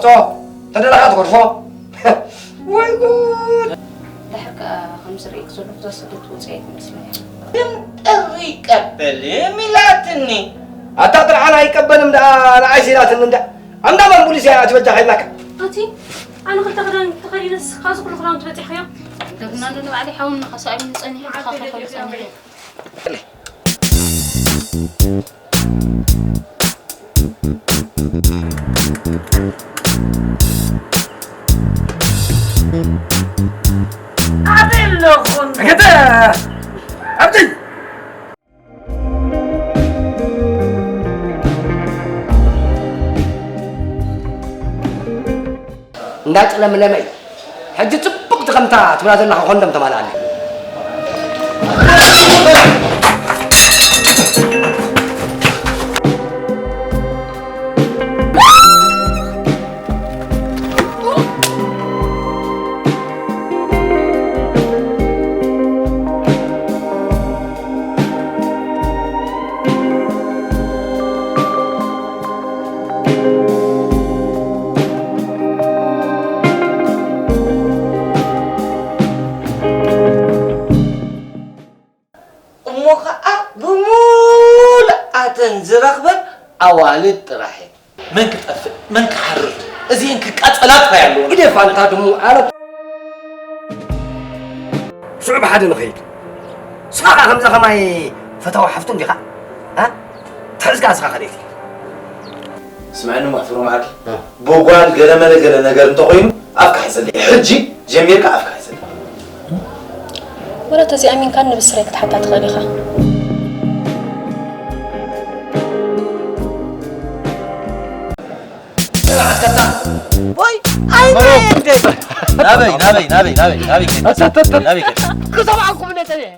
ቶ ተደለኻ ትገድፎ። ወይ ጉድ! ድሕር ከኣ ከም ዝርእየክ ዘለኹ እዛ ሰደት ወጻኢ ትመስለኒ። ግን ጥሪ ቀበልም ኢላትኒ። ኣታ ጥርዓን ኣይቀበልም ደኣ ንዓይ ሲላትኒ እንዳ። ኣንዳ ማን ቡሊስ እያ ኣቲ በጃ ከይብላካ። ኣቲ ኣነ ክልተ ክዳን ተኸዲነስ ካብዚ ኩሉ ክዳውንቲ በጺሕካዮ? እንደገና ዶ ንባዕለይ ሓውን ንኸሳእሉኒ ጸኒሐ፣ ንኻኸፈሉ ጸኒሐ። ኣበይ ኣለኹም? ኣገተ! ኣብቲ! እንዳጨለምለመ እዩ። ሕጂ ጽቡቕ ድኸምታ ትብላ ዘለኻ ኮንዶም ተማልኣለይ። እሞ ኸዓ ብምሉኣተን ዝረኽበን ኣዋልድ ጥራሕ እየን። መን ክጠፍእ መን ክሓርር እዚኤን ክቃጸላ ጥራይ ኣለዎ። ግደፋ ኣንታ ድሙ ኣረ። ሽዑ ብሓደ ንኸይድ። ንስኻ ኸዓ ከምዛ ኸማይ ፈታዊ ሓፍቱ እንዲኻ? እ? ትሕዝካ ንስኻ ከደይቲ። ስምዐኒ እሞ ፍሩም ዓርኪ፣ እ። ብጓል ገለመለ ገለ ነገር እንተኾይኑ ኣፍካ ሕዘለይ። ሕጂ ጀሚርካ ኣፍካ ሕዘለይ። ወላ ተዘይኣሚንካኒ ብስረይ ክትሓታ ትኽእል ኢኻ። ወይ፣ ኣይ፣ ናበይ፣ ናበይ፣ ናበይ፣ ናበይ፣ ናበይ ከይድ? ኣታ፣ ኣታ፣ ኣታ። ናበይ ከይድ? ክሰምዓኩም ነጸኒሐ።